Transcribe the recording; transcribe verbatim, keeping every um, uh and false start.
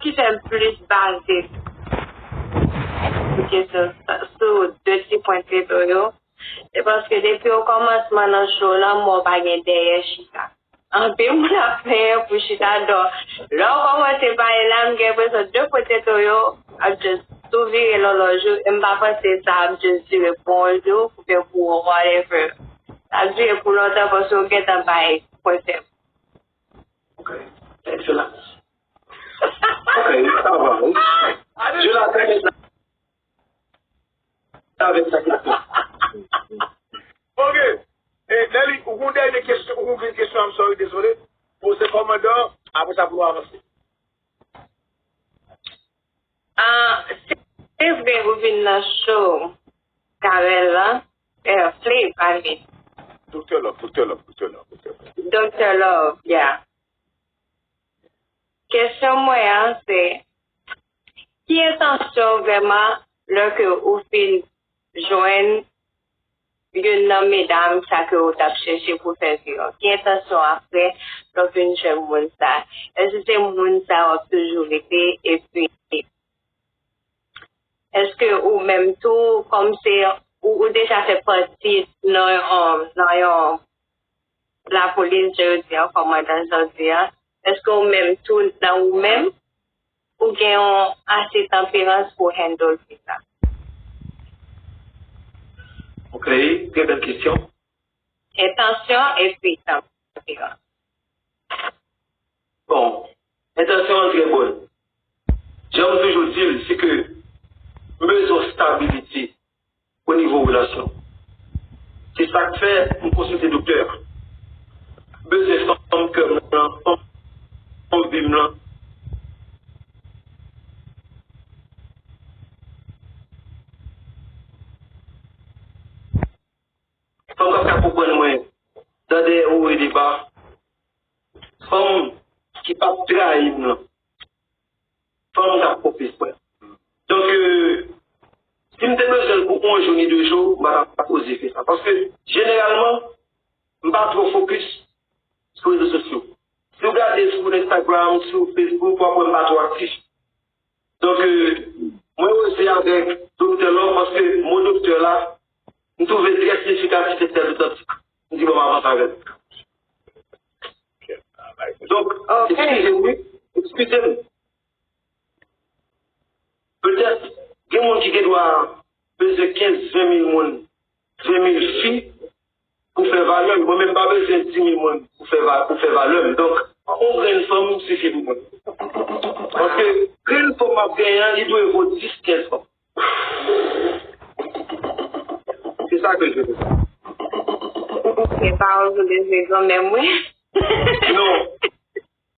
ki fè m plis baze sou kesyon sa, sou de ti pwen Cléto yo, se paske depi okòmansman nan show lan, mwen pa gen dèyè chita. Anpil moun ap plenyen pou chita, donk, lè w kòmanse pale la, m gen enpresyon de pwen Cléto yo ap just tou vire lòlòj ou, e m pa panse sa ap just dire pou yon jou, oubyen pou whatever. Sa ap dire pou lontan, paske w gentan bay pwen fèb. Ok. Excellent. Ok, sa va, wi. Je la connais avec sa question. Ok. E, Nelly, ou gon dènye kesyon, ou gon kesyon, I'm sorry, dezole. Poze kòmandan, apre sa pou nou avanse. Ah, se vre ou vin nan show Carel la, eh, Flav, I mean. Doktè Love, Doktè Love, Doktè Love, Doktè Love. Doktè Love, yeah. Kesyon mwen an se, ki entansyon w vrèman lè ke ou fin jwenn youn nan medam sa ke ou t ap chèche pou fè vi w an? Ki entansyon w ap fè lè w fin jwenn moun sa? Èske se moun sa w ap toujou rete? Epi, èske ou menm tou, kòm se ou, ou deja fè pati nan yon, nan yon lapolis, jan yo di an, kòmandan jan yo di an, èske ou menm tou nan ou menm, ou gen yon ase tanperans pou handle vi sa? Ok, trè bèl kesyon. Entansyon epi tanperans. Bon, entansyon an trè bòn. Jan m toujou di l, se ke m bezwen stabilite o nivo relasyon. Se sa k fè m konsilte doktè. M bezwen fanm kè m lan, fanm, fanm vi m lan. Fanm k ap ka konprann mwen dan dèyè o e deba. Fanm ki p ap trayi m lan. Fanm k ap konfyans mwen. Donk, euh, si m te bezwen l pou yon jou ni de jou, m pa t ap oze fè sa. Paske, jeneralman, m pa twò fokis sou rezo sosyo. Si w gade sou Instagram, sou Facebook, w ap wè m pa twò aktif. Donk, euh, mwen oze avèk Doktè Love paske mo doktè la, m twouve l trè siyifikatif e trè otantik. M di bon, m avanse avè l. Donk, eskize m, wi, eskize m. Petèt, gen moun ki gen dwa bezwen kenz, ven mil moun, ven mil fi pou fè valè m. Mwen menm, m pa bezwen dis mil moun pou fè va, pou fè valè m. Donk, yon grenn fanm sifi pou mwen. Paske grenn fanm m ap genyen an, li dwe vo dis, kenz fanm. Se sa ke je veux. Se pawòl ou bezwen kanmenm, wi. Non.